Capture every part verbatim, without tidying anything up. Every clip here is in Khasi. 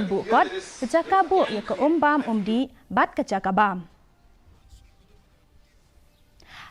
buh kot, ka jaka buh ïa ka um bam um dih bad ka jaka bam.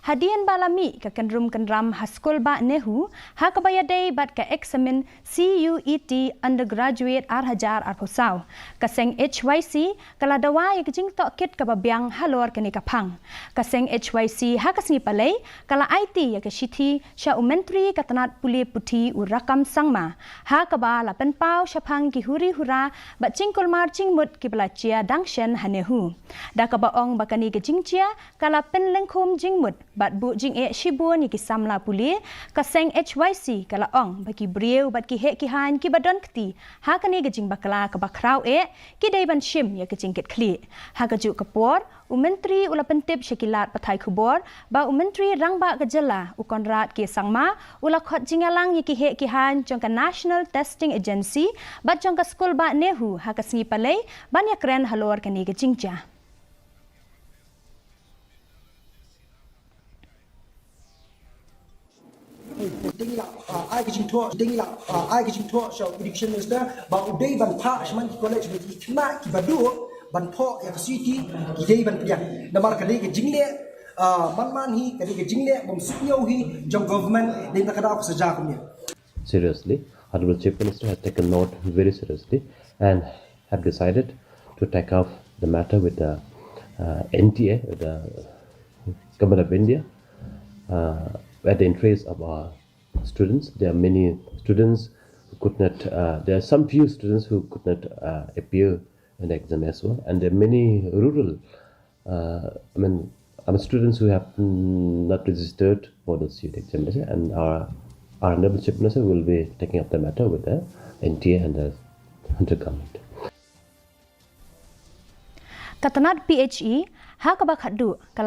Hadien ba la mih ka kynrum kynram ha skul bah NEHU ha kaba ïadei bad ka eksamin CUET Undergraduate ar hajar arphew saw, ka seng HYC ka la dawa ïa ka jingtohkit kaba biang halor kane ka phang. Ka seng HYC ha ka sngi Palei ka la aiti ïa ka shithi sha u Myntri ka tnat pule puthi u Rakkam Sangma, ha kaba la pynpaw shaphang ki huri hura bad jingkulmar jingmut kiba la jia dang shen ha NEHU. Da kaba ong ba kane ka jingjia ka la pynlyngkhum jingmut bad buh jingeh shibun ïa ki samla pule, ka seng HYC ka la ong ba ki briew bad ki heh ki haiñ kiba don kti ha kane ka jingbakla kaba khraw eh ki dei ban shim ïa ka jingkitkhlieh. Ha kajuh ka por, u Myntri u la pyntip sha ki lad pathai khubor ba u Myntri Rangbah ka jylla u Conrad K Sangma u la khot jingïalang ïa ki heh ki haiñ jong ka National Testing Agency bad jong ka skul bah NEHU ha ka sngi Palei ban ïakren halor kane ka jingjia. Dei la, ah, ai ka jingthoh, dei la, ah, ai ka jingthoh sha Education Minister ba u dei ban phah sha man ki college ba ki khynnah kiba duh ban thoh ïa ka CUET ki dei ban pdiang. Namar ka dei ka jingleh, ah, man man hi, ka dei ka jingleh bym suidñiew hi jong government, dei na ka daw ka sa jia kumne. Seriously. Honorable Chief Minister has taken note very seriously and have decided to take up the matter with the, uh, N T A, with the Government of India, uh, at the interest of our students. There are many students who could not, uh, there are some few students who could not, uh, appear in the exam as well, and there are many rural, uh, I mean, um, students who have, mm, not registered for the CUET examination, and our, our Honorable Chief Minister will be taking up the matter with the N T A and the central government. Ka tnat PHE ha kaba khatduh ka